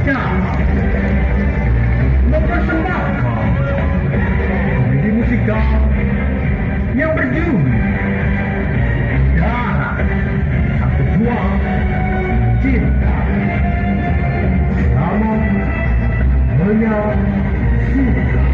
Panca mempersembahkan komedi musikal yang berjudul Darah Sang Pejuang Cinta. Selamat menyaksikan.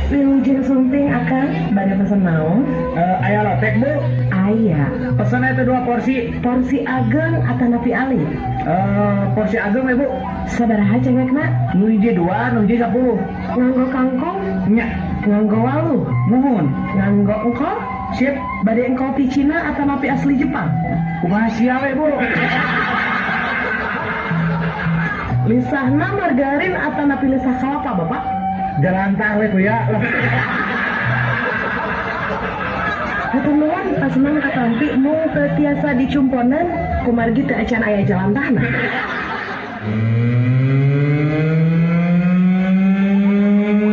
Wilujeng sumping akan bade pesen naon? Aya lotek bu? Aya. Pesen itu 2 porsi. Porsi ageng atanapi alit? Porsi ageng ibu. Sabaraha cengekna? Nu hiji 2, nu hiji 10. Nganggo kangkung? Nya. Nganggo walu? Muhun. Nganggo engkol? Sip. Bade engkol ti Cina atanapi asli Jepang? Kumaha sia we bu? Lisahna margarin atanapi lisah kalapa bapak? Jalantah we kuya. Hatur nuhun pasenan katampi mung teu tiasa dicumponan kumargi teu acan aya jalantahna. Ibu.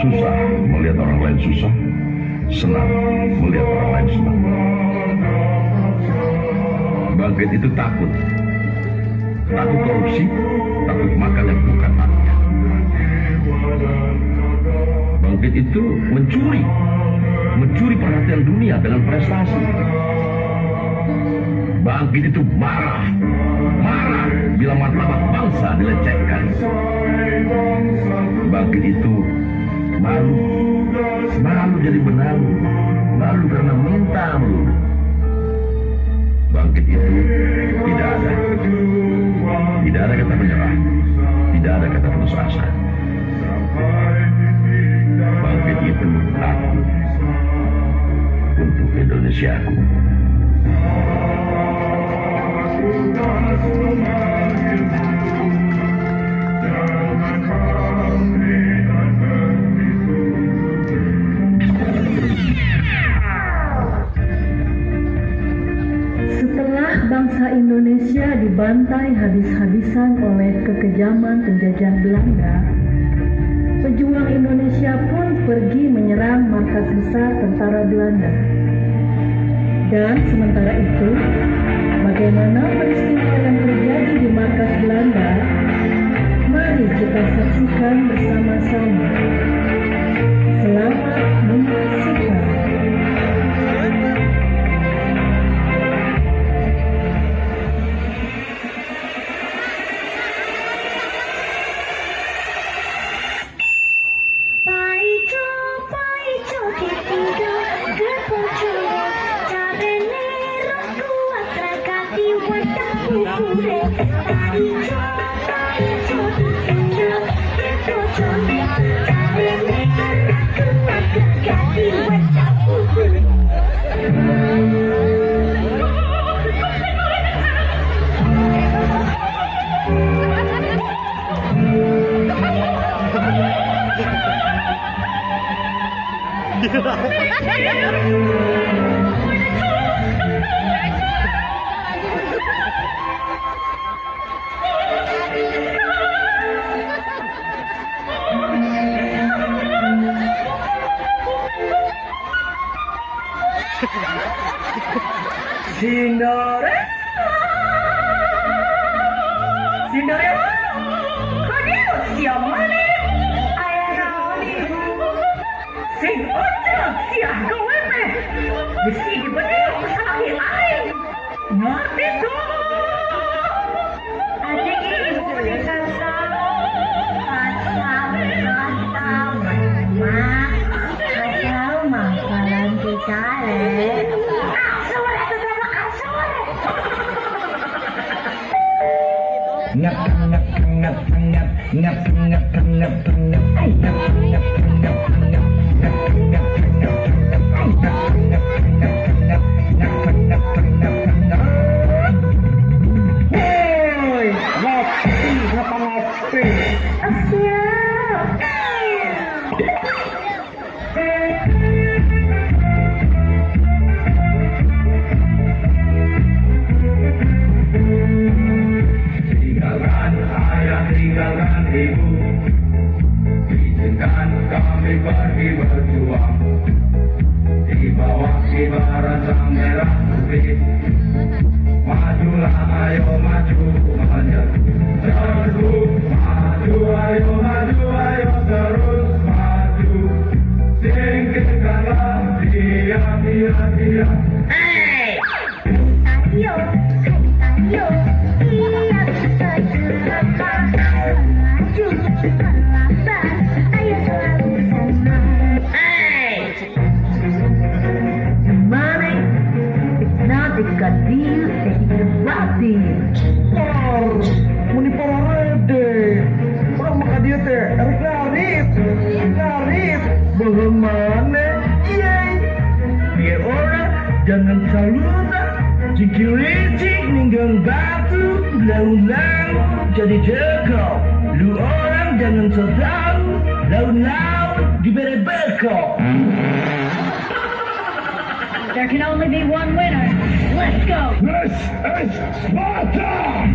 Susah melihat orang lain susah, senang melihat orang lain senang. Bangkit itu takut. Takut korupsi, takut makan yang bukan haknya. Bangkit itu mencuri, mencuri perhatian dunia dengan prestasi. Bangkit itu marah, marah bila martabat bangsa dilecehkan. Bangkit itu malu, malu jadi benalu, malu karena minta melulu. Bangkit itu tidak ada, tidak ada kata menyerah, tidak ada kata putus asa. Bangkit itu aku untuk Indonesiaku. Setelah bangsa Indonesia dibantai habis-habisan oleh kekejaman penjajah Belanda, pejuang Indonesia pun pergi menyerang markas besar tentara Belanda. Dan sementara itu, bagaimana peristiwa yang terjadi di markas Belanda? Mari kita saksikan bersama-sama. Selamat menyaksikan. Cinderella, Cinderella, kau siapa nih? Ayah naon ibu? Sing ocok siah gawe meh. Bisi dibener sahi aing. Ngerti tuh? Ajeng ibu dikasar, kacau kacau mak, kacau makanan dicale. Ngap ngap ngap ngap ngap ngap ngap ngap ngap ngap ngap ngap ngap ngap ngap ngap ngap ngap ngap. Woi, ngopi ngapa ngopi? Siap. Tinggalkan ibu, izinkan kami pergi berjuang di bawah kibaran sang merah putih. Majulah ayo maju menyerbu, serbu maju ayo maju ayo terus maju, singkirkanlah dia dia dia. Hey! Ayo, ayo, iya bisa juga. Maju, melambat, ayo selalu bersama. Hey! The money is not the deal, it's the batin. Tor, muni pararede. Urang maka dia teh erek narif, narif. Beuheung maneh, yeay. Biar orang jangan saluta. Cingkiricik ninggang batu, laun-laun jadi jekok. Lu orang jangan so tau, laun-laun diberi bekok. There can only be one winner. Let's go. This is Sparta!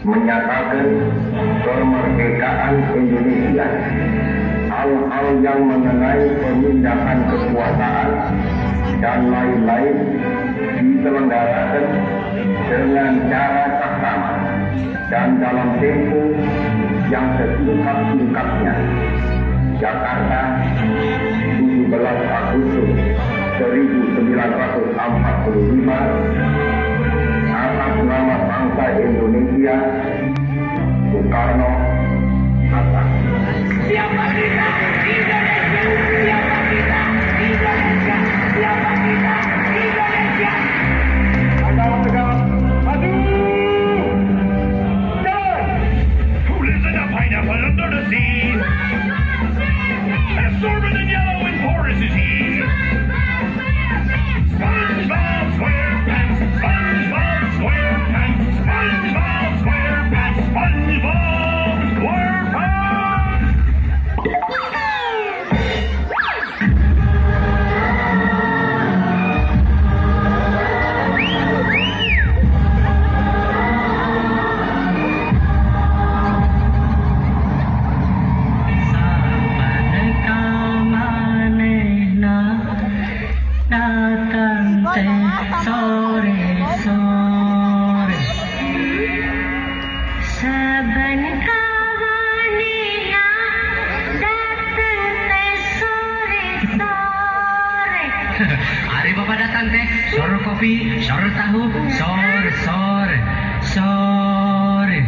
Menyatakan kemerdekaan Indonesia. Hal-hal yang mengenai pemindahan kekuasaan dan lain-lain diselenggarakan dengan cara saksama dan dalam tempo yang sesingkat-singkatnya. Jakarta, 17 Agustus 1945, atas nama bangsa Indonesia, Soekarno, Hatta. Siapa kita? Indonesia. Siapa kita? Indonesia. Siapa kita? Indonesia. Tegak, tegak, maju! Jalan! Who lives in a pineapple under the sea? As sorbent and yellow and porous is he. SpongeBob SquarePants, SpongeBob SquarePants, SpongeBob SquarePants, SpongeBob SquarePants. Saban ka manehna datang teh sore-sore. Saban ka manehna datang teh sore-sore. Ari bapak datang teh sore kopi, sore tahu, sore sore sore.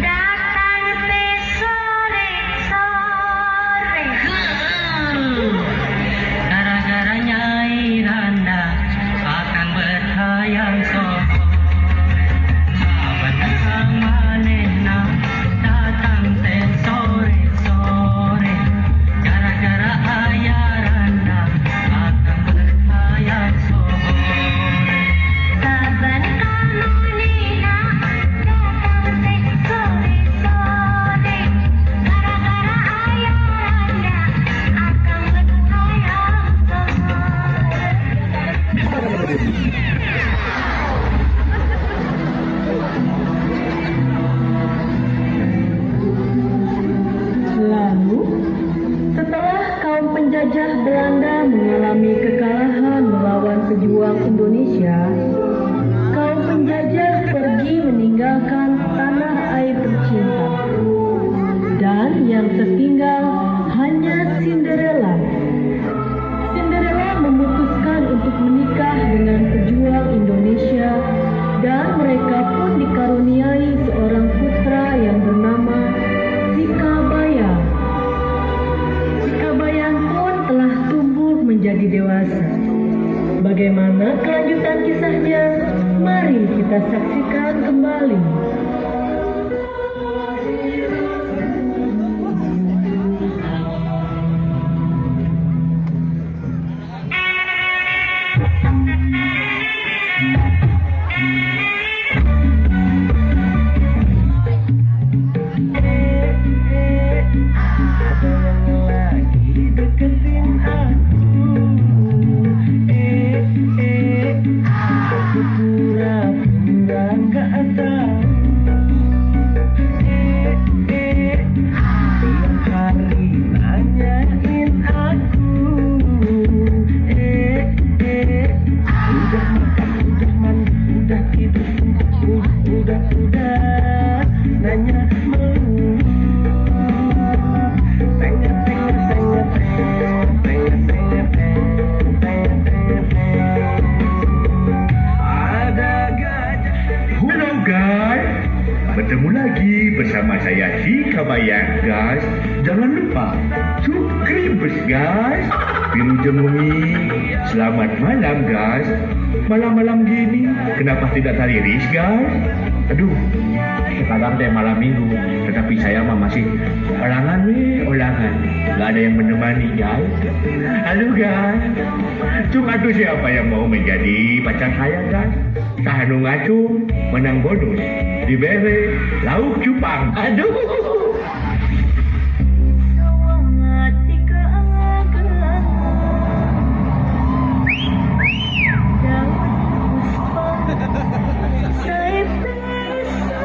Datang teh sore sore. Gara-gara Nyai Randa akan berhayang sore. Saban ka manehna datang teh sore sore. Gara-gara aya Randa akan berhayang sore. Saban ka manehna datang teh sore sore. Gara-gara aya Randa akan berhayang sore. Lalu, setelah kaum penjajah Belanda mengalami kekalahan melawan pejuang Indonesia, kaum penjajah pergi meninggalkan tanah air tercinta. Dan yang tertinggal hanya Cinderella. Cinderella memutuskan untuk menikah dengan pejuang Indonesia dan mereka pun dikaruniai seorang putra yang bernama Sikabayan. Sikabayan pun telah tumbuh menjadi dewasa. Bagaimana kelanjutan kisahnya? Mari kita saksikan kembali. Ada yang lagi deketin aku. Eh, eh, aku pura-pura nggak tahu. Eh, eh, tiap hari nanyain aku. Eh, eh, udah makan, udah mandi, udah tidur, udah, nanya melulu. Teng teng teng teng teng teng teng teng teng. Ada gajah. Hello guys, bertemu lagi bersama saya si Kabayan guys. Jangan lupa subscribe guys. Wilujeng wengi, selamat malam guys. Malam-malam gini, kenapa tidak tariris guys? Aduh, sekarang teh malam minggu, tetapi saya mah masih olangan weh, olangan. Gak ada yang menemani guys. Halo guys, cuma tuh siapa yang mau menjadi pacar saya guys? Saha nu ngacung, menang bonus. Dibere lauk cupang. Aduh. Sawangati kaagama Daud Puspa Saipesa.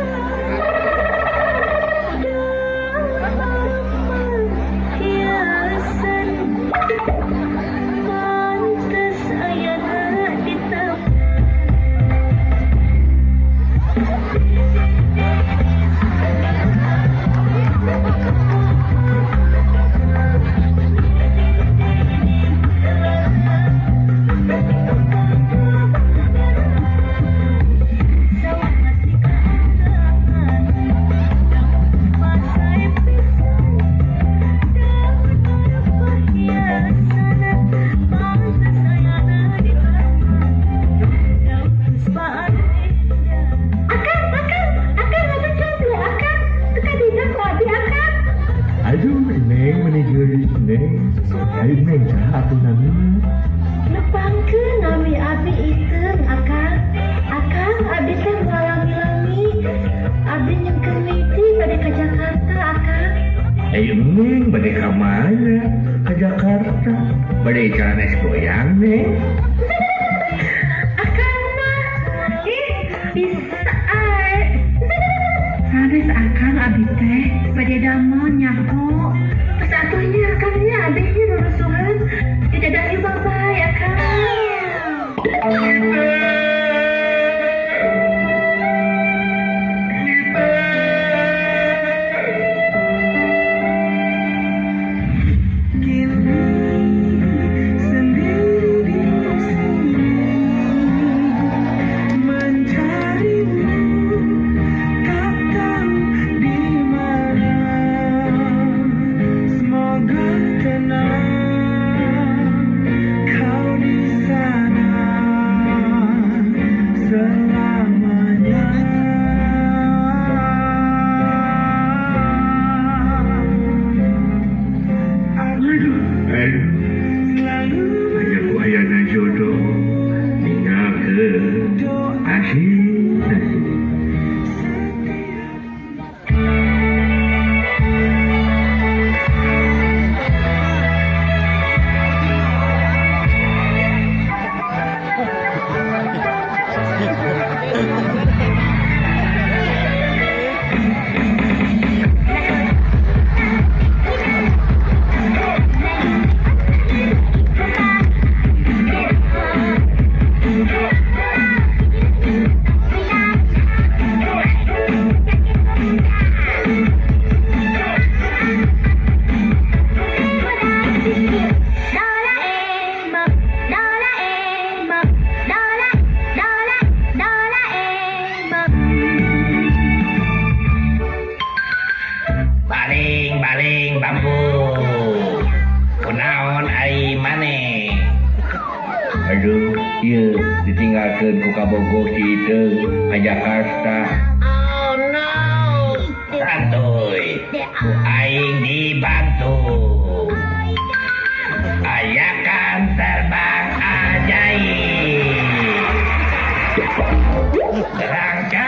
Ai Neng bade ka mana? Ka Jakarta. Bade calanes goyang, Neng. Akang mah, ih, bisa ae. Sanes akang abi teh bade damel nyaho. Terus atuhnya akangnya abihnya rurusuhan. Tidak ada bye-bye akang. Baling-baling bambu. Kunaon ai maneh? Aduh, ieu ditinggalkeun ku kabogoh si Iteung ka Jakarta. Oh no. Santuy, ku aing dibantu. Ayakan terbang ajaib. Berangkat.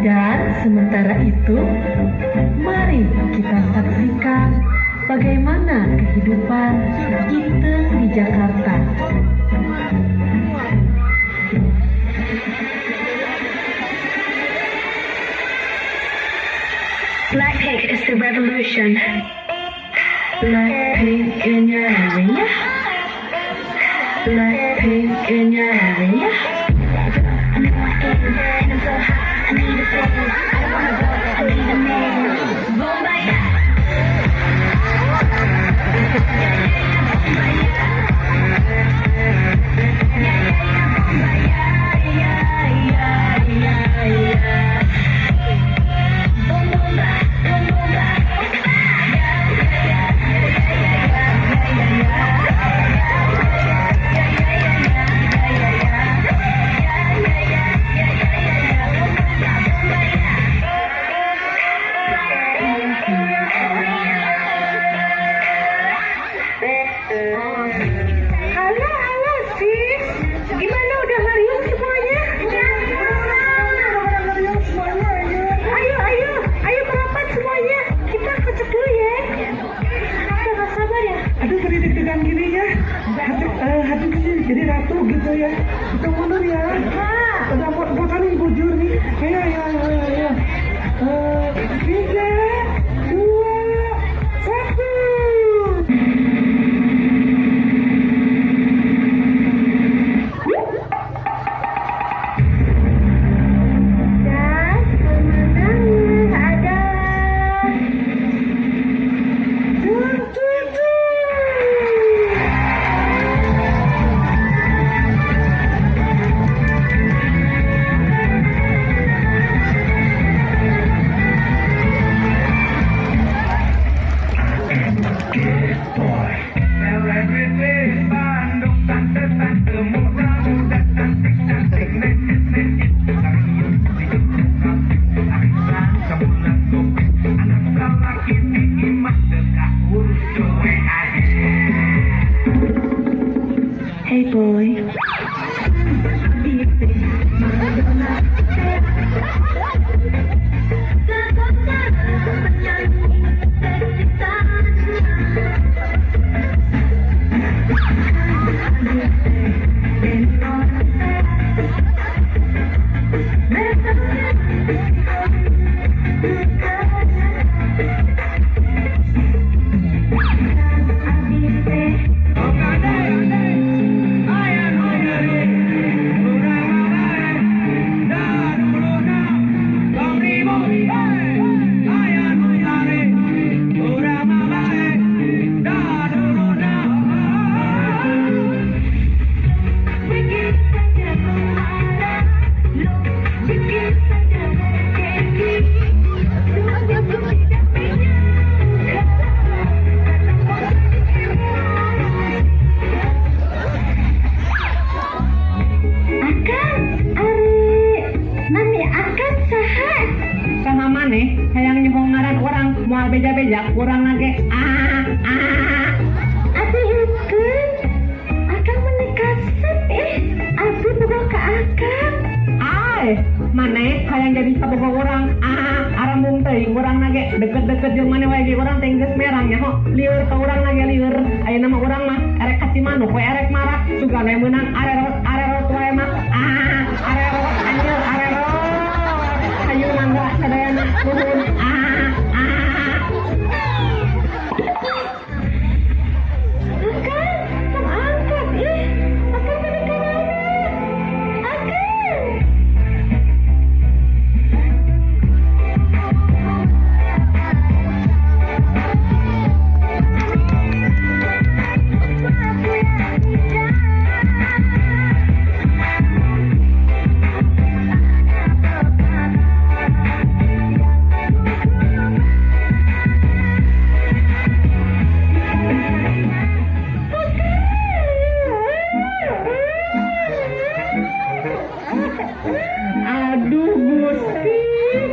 Dan sementara itu, mari kita saksikan bagaimana kehidupan Iteung di Jakarta. Blackpink is the revolution. Blackpink in your area. Blackpink in your area. I'm in my and I'm so hot. I need a friend. I don't wanna go. I need a man. Bombaya. Yeah, yeah, yeah, bombaya. Yeah, yeah, yeah, bombaya. Yeah, yeah, yeah, yeah. Boom, boom, ba, boom, boom, ba. Yeah, yeah, yeah, yeah, yeah, yeah, yeah, yeah, yeah, yeah, yeah, yeah, yeah, yeah, yeah, yeah, yeah. Halo, halo sis. Gimana udah ngariung semuanya? Udah semuanya. Ayo, ayo, ayo merapat semuanya. Kita kocok dulu ya. Udah gak sabar ya? Aduh, jadi deg-degan gini ya. Hati jadi ratu gitu ya. Kita mundur ya. Udah mau nih bujur nih. Ayo, ayo, ayo, ayo. 3, 2, 1. Dan pemenangnya adalah Saha? Saha maneh hayang nyaho ngaran urang moal beja-beja urang lage ah ah. Abi itu akang meni kasep eh. Abi bogoh ka akang. Ai, maneh hayang jadi kabogoh urang ah arembung teuing urang nage deket-deket jeung maneh wae ge urang teh geus merang nyaho lieur ka urang nage lieur. Ayeuna mah urang mah erek ka Cimanuk we erek marak sugan we meunang arerot arerot wae mah ah arerot anjir arerot. Hayu mangga sadayana nuhun ah ah. Akang, tong angkat ih. Akang meni ka mana? Akang. Aduh Gusti,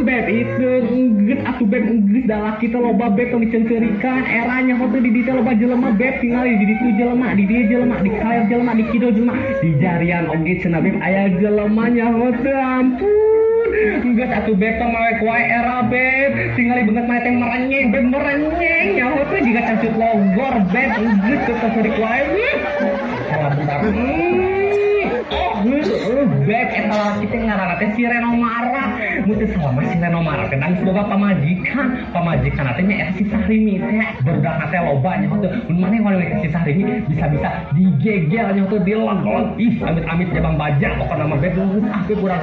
beb itu enggeus atuh beb enggeus da laki teh loba beb tong diceungkeurikan eranya hote di dieu teh loba jelema beb tingali di ditu jelema di dieu jelema di kaler jelema di kidul jelema di jarian oge cenah beb aya jelema nyaho teh ampun enggeus atuh beb tong mawek wae era beb tingali beungeut maneh teh merenyeng beb merenyeng nyaho teh jiga cangcut logor beb enggeus teu taseurik wae wih. Salah bentar. Oh, beb eta lalaki teh ngaranna teh si Reno Mara. Mun teu salah mah si Reno Mara teh nangis boga pamajikan. Pamajikan teh nya eta si Sahrimi teh. Barudak teh loba nya teh. Mun maneh wani ka si Sahrimi bisa-bisa digegel nya teh dilengkon. Ih, amit-amit jabang baja pokona mah beb geus ah beb urang.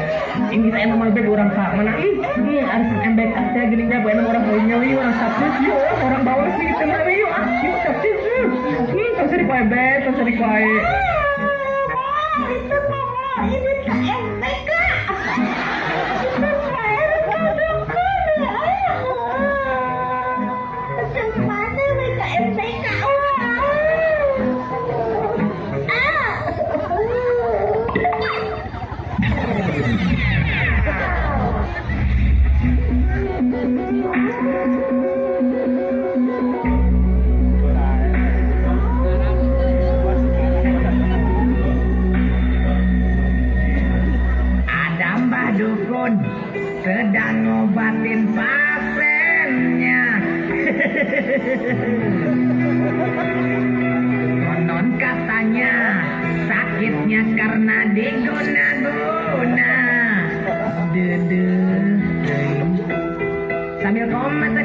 Ini teh mah beb urang ka mana ih, harus embek teh geuning beb enak urang nyeli urang saptis yuk orang bawa sih teh mah yuk ah yuk saptis. Tong seurik wae beb, tong seurik wae. Itu mama, ini tak MBK. Itu bayar kadang-kadang. Mana mereka MBK? Ada Mbah Dukun sedang ngobatin pasiennya. Konon katanya sakitnya karena diguna-guna. Dede. Sambil komat